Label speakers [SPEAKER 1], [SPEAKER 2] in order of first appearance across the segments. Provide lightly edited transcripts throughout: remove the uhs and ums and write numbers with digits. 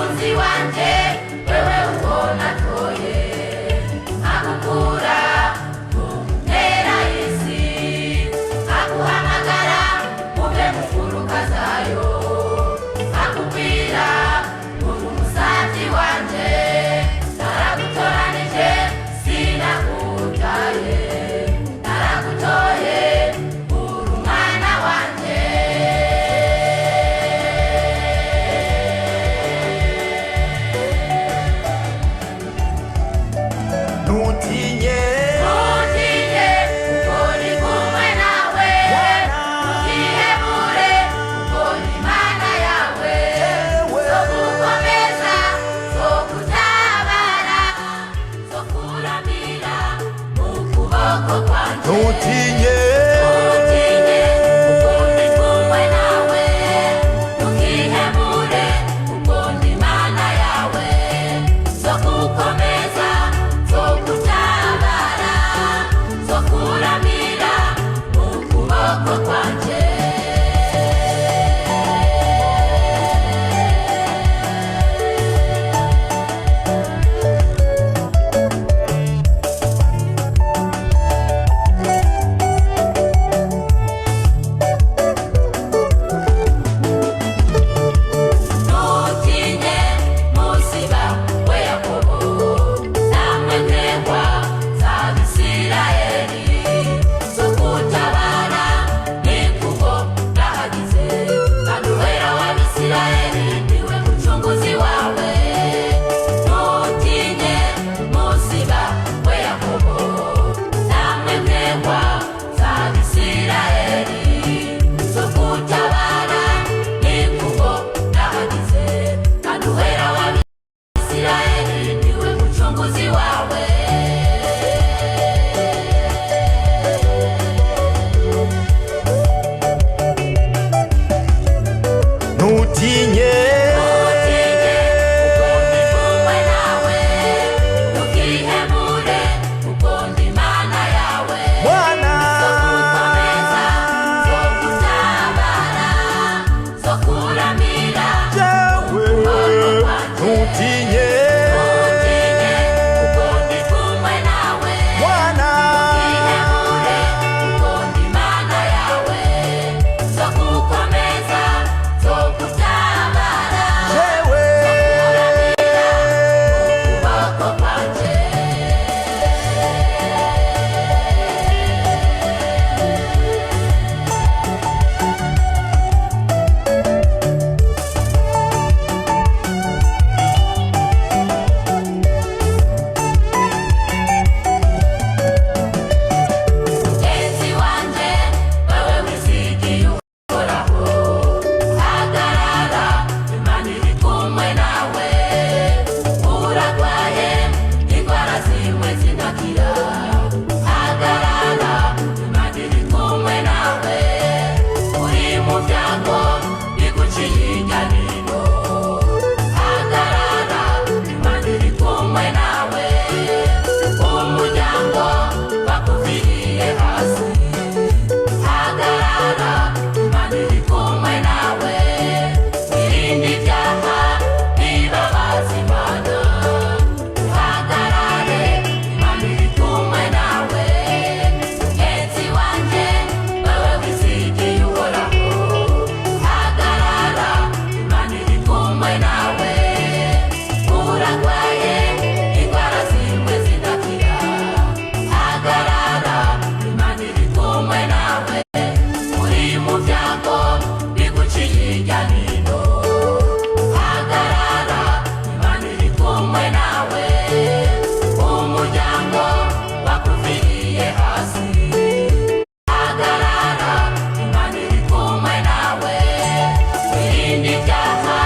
[SPEAKER 1] Mukunzi wanje, wewe ubona toye, agukura ku mpera y'isi, aguhamagara uve mu mfuruka zayo, akubwira uri umusavyi wanje, naragutoranije sinakutaye, naragutoye uri umwana wanje.
[SPEAKER 2] Ntutinye.
[SPEAKER 1] Ntutinye kuko ndi kumwe nawe, ntukihebure kuko ndi Imana yawe, nzogukomeza, nzogutabara, nzokuramira mu kuboko kwanje.
[SPEAKER 2] Ntutinye.
[SPEAKER 1] Ntutinye kuko ndi kumwe nawe, ntukihebure kuko ndi Imana yawe, nzogukomeza, nzogutabara, nzokuramira mu kuboko kwanje. Ntutinye musiba we Yakobo, namwe ntegwa za Bisirayeli, nzogutabara nikuko ndahagize, kandi Uwera wa Bisirayeli niwe mucunguzi wawe. Ntutinye musiba we Yakobo, namwe ntegwa za Bisirayeli, nzogutabara nikuko ndahagize, kandi Uwera wa Bisirayeli niwe mucunguzi wawe.
[SPEAKER 2] Ntutinye.
[SPEAKER 1] Ntutinye kuko ndi kumwe nawe, ntukihebure kuko ndi Imana yawe,
[SPEAKER 2] Mwana.
[SPEAKER 1] nzogukomeza, nzogutabara, nzokuramira
[SPEAKER 2] Jewe. Ntutinye.
[SPEAKER 1] Ntutinye kuko ndi kumwe nawe,
[SPEAKER 2] Mwana.
[SPEAKER 1] ntukihebure kuko ndi Imana yawe, nzogukomeza, nzogutabara,
[SPEAKER 2] Jewe.
[SPEAKER 1] nzokuramira mu kuboko kwanje. Mugenzi wanje, wewe wizigiye Uhoraho, hagarara, Imana iri kumwe nawe. Uragwaye indwara zimwe zidakira, hagarara, Imana iri kumwe nawe. Uri mu byago biguciye hirya n'ino, hagarara, Imana iri kumwe nawe. Umuryango bakuviriye hasi, hagarara, Imana iri kumwe nawe. Irinde ibyaha bibabaza Imana, uhagarare, Imana iri kumwe nawe. Mugenzi wanje, wewe wizigiye Uhoraho, hagarara, Imana iri kumwe nawe. Uragwaye indwara zimwe zidakira, hagarara, Imana iri kumwe nawe. Uri mu byago biguciye hirya n'ino, hagarara, Imana iri kumwe nawe. Umuryango bakuviriye hasi, hagarara, Imana iri kumwe nawe. Irinde ibyaha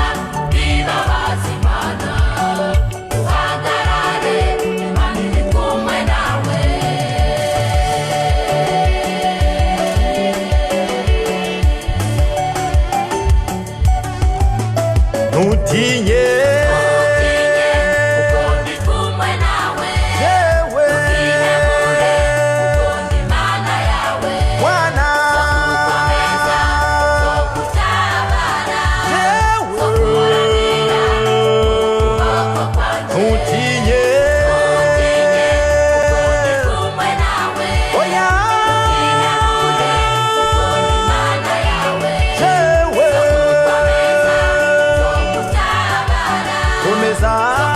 [SPEAKER 1] bibabaza Imana, uhagarare, Imana iri kumwe nawe.
[SPEAKER 2] Ntutinye.
[SPEAKER 1] Ntutinye kuko ndi kumwe nawe,
[SPEAKER 2] Jewe.
[SPEAKER 1] ntukihebure kuko ndi Imana yawe,
[SPEAKER 2] Mwana.
[SPEAKER 1] nzogukomeza, nzogutabara,
[SPEAKER 2] Jewe.
[SPEAKER 1] nzokuramira mu
[SPEAKER 2] Komeza.